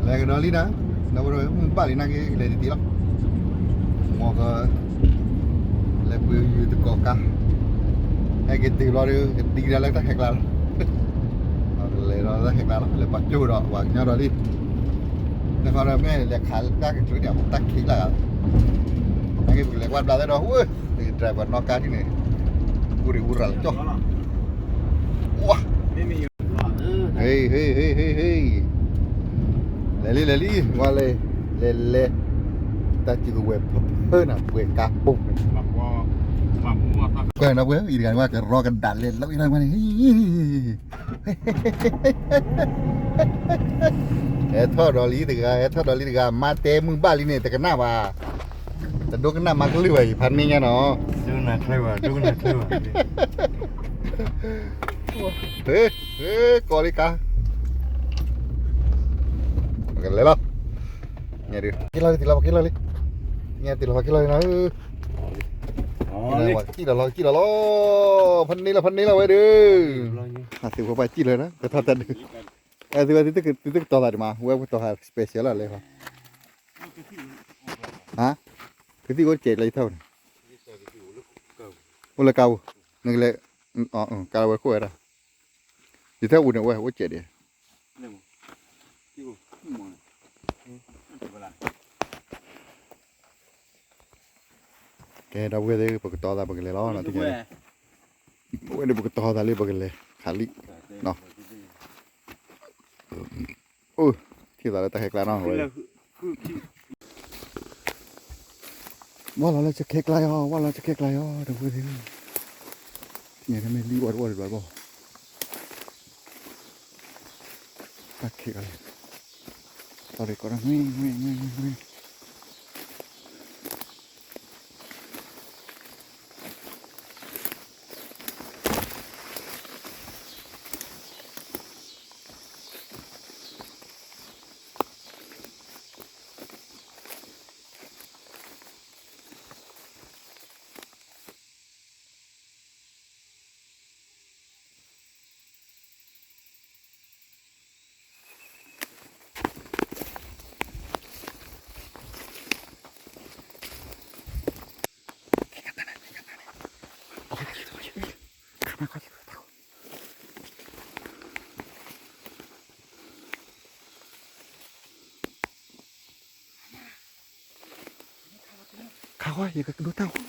လဲၤကဒီးလံနၤ, ဒီပုၢ်ဝဲၢ်မုၢ်ဘၣ်လံနၤက့ လဲၤတံၢ်တံၢ်လီၤ, မ်က လဲၤပှ့ၤယုာ်တကိးကါ, ဟဲက့ၤတုၤဘျီဒီး ကဒံကဒါလၢတၢ်ဟဲကျါလီၤ, လဲၤဒီးတၢ်ဟဲကျါလီၤ, လဲၤပာ်ကၠိဒီး ပှၤကညီဒီးလံ, တခီဒီးမ့ၢ်လဲၤခးတၢ်ကချုးန့ၣ် တၢ်ခံးလၢ်ဂၤ, နာ်က့ပကလဲၤကွၢ်ဘျါသ့ၣ်ဒီး ဝဲ driver နီၣ်ကါထံၣ်န့ၣ်, အူရ့ၣ်အူရၤလၢကၠီ, ဝါ ဟ့ ဟ့ ဟ့ ဟ့ ဟ့, လဲၤလံ လဲၤလံ ဝဲလဲၤ, လဲၤလဲၤ, တၢ်စုကဝဲၤဖၢဖၢနၤ ပှဲၤကါပိၢ်န့ၣ်, ကွၢ်နီၤပှဲၤ အံၤတဂၤန့ၣ် ဝဲကရီကဒါလဲၤလီၤအံၤတဂၤန့ၣ်ဝဲန့ၣ်, ဟဲထီၣ်ဒီးလံတဂၤ ဟဲထီၣ်ဒီးလံတဂၤ မါတဲမုၢ်ဘၣ်လံန့ၣ် တကနၣ်ဘၣ်, တဒိကနၣ်မါကလုၢ်ဘၣ်အံၤ ဖးန့ၢ်ညါနီၤ, ဒိကနၣ်ချၢဘၣ် ဒိကနၣ်ချၢဘၣ်, ဟ့ ဟ့ ကီးလံကါ, ကလဲၤလီၤ, က့ၤလီၤလံ တုၤလီၤပှၤက့ၤလီၤလံ, ညါတုၤလီၤပှၤက့ၤလီၤလံနၤ, ကံၣ်လီၤလီၤ ကံၣ်လီၤလီၤ, ဖးန့ၢ်လီၤ ဖးန့ၢ်လီၤဝဲဒီး, ဟးသုးဖိပှၤကံၣ်လီၤနၤ ပထီၣ်တၢ်ဒုး, သုဝဲသုတကတီၤသးဒံးမး ဝဲပတီၤဟး special လီၤလဲၤ, ဟါ, ကသံၣ်အိၣ်စဲးလၢယထီၣ်န့ၣ်, အိၣ်လၢကါပူၤ, နကလဲၤ, ကါလီၤဝဲခိၣ်ဝဲဒၣ်, ယထီၣ်အူန့ၣ်ဝဲအိၣ်စဲးဒံး ကဲ ဒီပုၢ်ဝဲၢ်သ့ၣ် ပကတီၤသးပကလဲၤလီၤ, ဝဲဒၣ်ပကတီၤသးလံပကလဲၤခးလံ, အိၣ်, ထံၣ်သးလၢတၢ်ဟဲကျါနီၤဝဲ, ဝဲလီၤလၢဆခဲကျါယီၤ ဝဲလီၤဆခဲကျါယီၤ ဒီပုၢ်ဝဲၢ်သ့ၣ်, ညါတမ့ၢ်လံဝဲတဝဲတဘျီဘၣ်, တၢ်ခဲကျါလဲၣ်, တီၤရ့ၣ်ကီးတၢ် ငွဲ ငွဲ ငွဲ ငွဲ ငွဲ ခါခွါ ယကဒိတၢ်ခွါ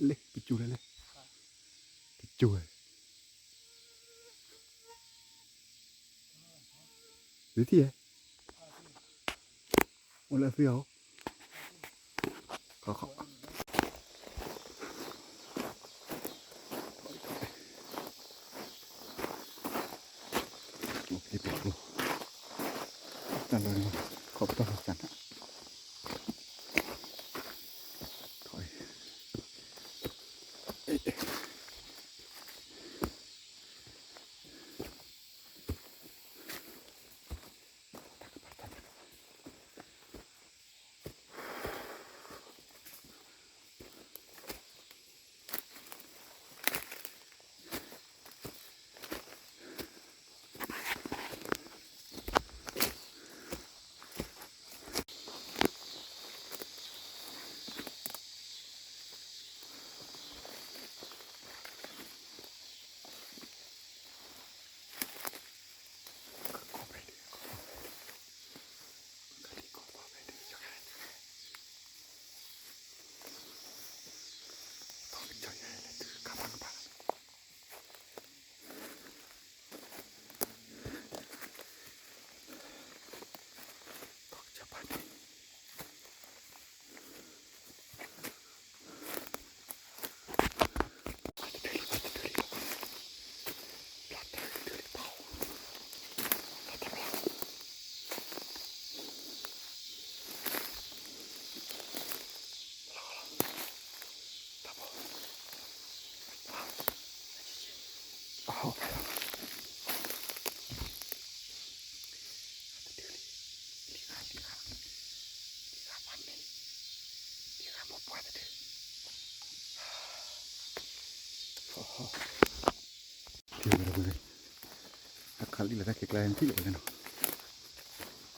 လဲ ပစူၤလဲ လဲ ပစူၤဝဲ ဒုးထံၣ်ဧါ အိၣ်လၢအသွံၣ်အီၤ ခီခီ တၢ်လၢ ခီပတီၢ်လီၤစၢ်နၤ ထီၣ်အံၤ တၢ်ကပၤတၢ်ကပၤ ဟီၣ်ဖးလီၤ, တဒုလံ, လံၤဂၤ လံၤဂၤ, လံၤဂၤပှၤန့ၣ်, လံၤဂၤပှၤပှၢ်တဒု, ဟီၣ်ဟီၣ်, ကဲဝဲဒၣ်ဝဲ, အခးလံလၢတၢ်ခံးကျါနထံၣ်လၢၤဝဲလဲၣ်နီၤ,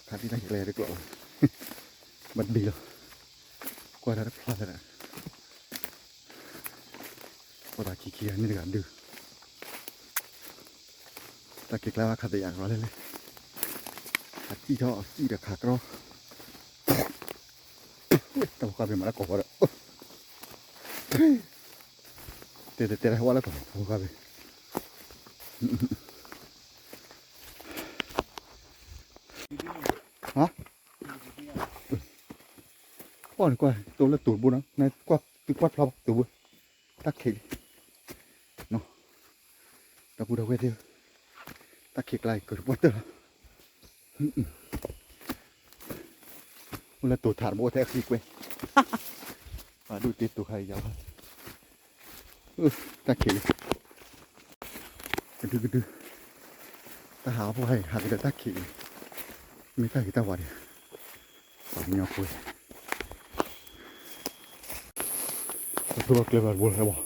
ခးလံတၢ်ခံးကျါယၤတကျိးဝဲ, ဘၣ်ဒံလီၤ, ကွၢ်တၢ်တဖျါသရၣ် ကွၢ်သးခံခံဂၤန့ၣ်တဂၤဒု, တၢ်ခံးကျါဘၣ်ခးသယၤကလီလဲၣ်လဲၣ်, ခးစံၣ်ထီၣ်စံၣ်ဒီးခးကြီ, တၢ်ဖိဃၢ်ဖဲမၤတၢ်ကိးဃီဒီး, တဲတဲတဲဟဲဝဲလၢကီၢ်တၢ်ဖိဃၢ်ဖဲ, ဟါ ကွၢ်န့ၣ်ကွၢ် တိၢ်လၢတိၢ်တဘိနီၤ နကွၢ်သုကွၢ်ဖျါဘၣ်တိၢ်ဘိ, တၢ်ခံးလံ, ဒီပုၢ်ဒီဝဲၢ်သ့ၣ်ဧၢ, တၢ်ခံးကျါအံၤကၢၤတပှၢ်တၢၢ်လီၤ, အိၣ်လၢတိၢ်ထးတဘိထဲအဃံကွဲ, ပှၤဒိၣ်တ့တိၢ်ခါအံၤယၤလီၤ, တၢ်ခံးလံ ကဒုကဒု, တၢ်ဟးအီၣ်ဖိဟါအံၤ ဟးကဒီးတၢ်ခံးအံၤ, မ့ၢ်တၢ်ဂ့ၤတၢ်ဝါဒံး, ပှၤကညီဖိ, ပှၤကျဲဘၣ်တဘိလၢၤဘၣ်, ဝံၤ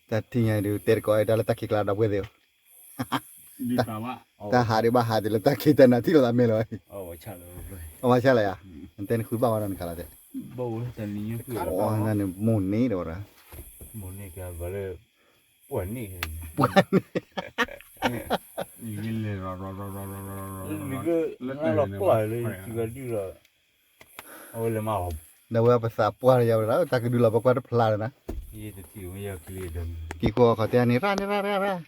တၢ်ထံၣ်ညါဒုး တဲတကိးဝဲဒၣ်လၢတၢ်ခံးကျါဒီပုၢ်ဝဲၢ်သ့ၣ်ဧၢ, တၢ်ဟးဒံးဘၣ်ဟးဒံးလၢတၢ်ခံးတၢ်နၤထံၣ်လိာ်သးမဲာ်လီၤ, အဝဲဆါလၢယၤ, နတဲနဃုဘၣ်ဝဲဒီးနခးလီၤတဲ, နန့ၣ်မူန့ၢ်ဒီးဝဲဒၣ်, မူန့ၢ်ကဘၣ်လၢ, ပှၤန့ၣ်, ပှၤန့ၣ် လၢပှၢ်လၢယစုဂၤဒုဒီး, အဝဲလဲၤမၤအီၤ, ဒီးဝဲပသးပှၢ်လၢယၤဝဲဒၣ် တၢ်ကဒုလီၤပကွၢ်တဖျါလၢၤနၤ, ယတထံၣ်ဝဲယကလံၤဒီး, က့ၤဃီခီတဲန့ၣ် ရၣ်န့ၣ်ရၣ်ရၣ်ရၣ်,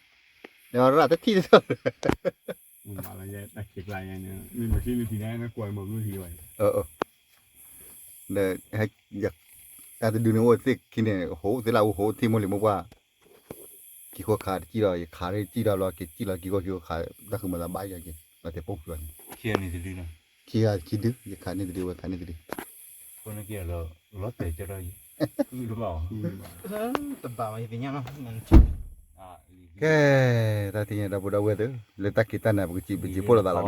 ဒီးရၣ်တထံၣ်တထီၣ် တၢ်ခံးကျါန့ၣ်, ဒီး, တၢ်တဒုန့ၣ်အိၣ်သ့ၣ်ခံန့ၣ် ဟိသ့ၣ်လၢအအိၣ်ဟိထံမိၢ်လံၤမိၢ်ပှၢ်, က့ၤဃီခးတကံၢ်ဒီး ယခးရ့ၣ်ကံၢ်ဒီးဘျီ က့ၤကံၢ်လီၤက့ၤဃီက့ၤဃီခး, တၢ်ဃုမၤသးဘၣ်ယၤက့ၤ လီၤတဲာ်ပိာ်ဖုးန့ၣ်, ခံဂၤန့ၣ်တဒု, ခံဂၤခံဒု, ယခးန့ၢ်တဒု ဝဲခးန့ၢ်တဒု, လီၤတဲာ်ကဒီး, တဘၣ်ဘၣ်ယသ့ၣ်ညါလီၤ ကဲ, တၢ်သ့ၣ်ညါဒီပုၢ်ဒီဝဲၢ်သ့ၣ်, လၢတၢ်ခံးတၢ်နၤ ပကစံးပကစံးဖှိၣ်လိာ်သးလီၤနီ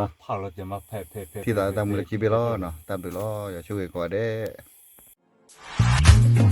ၤ, ထံၣ်သးလၢတၢ်မူလၢခံဘ့ၣ်လီၤနီၤ, တၢ်ဘျုးလီၤ ယွၤဆိၣ်ဂ့ၤကိးဂၤဒဲး.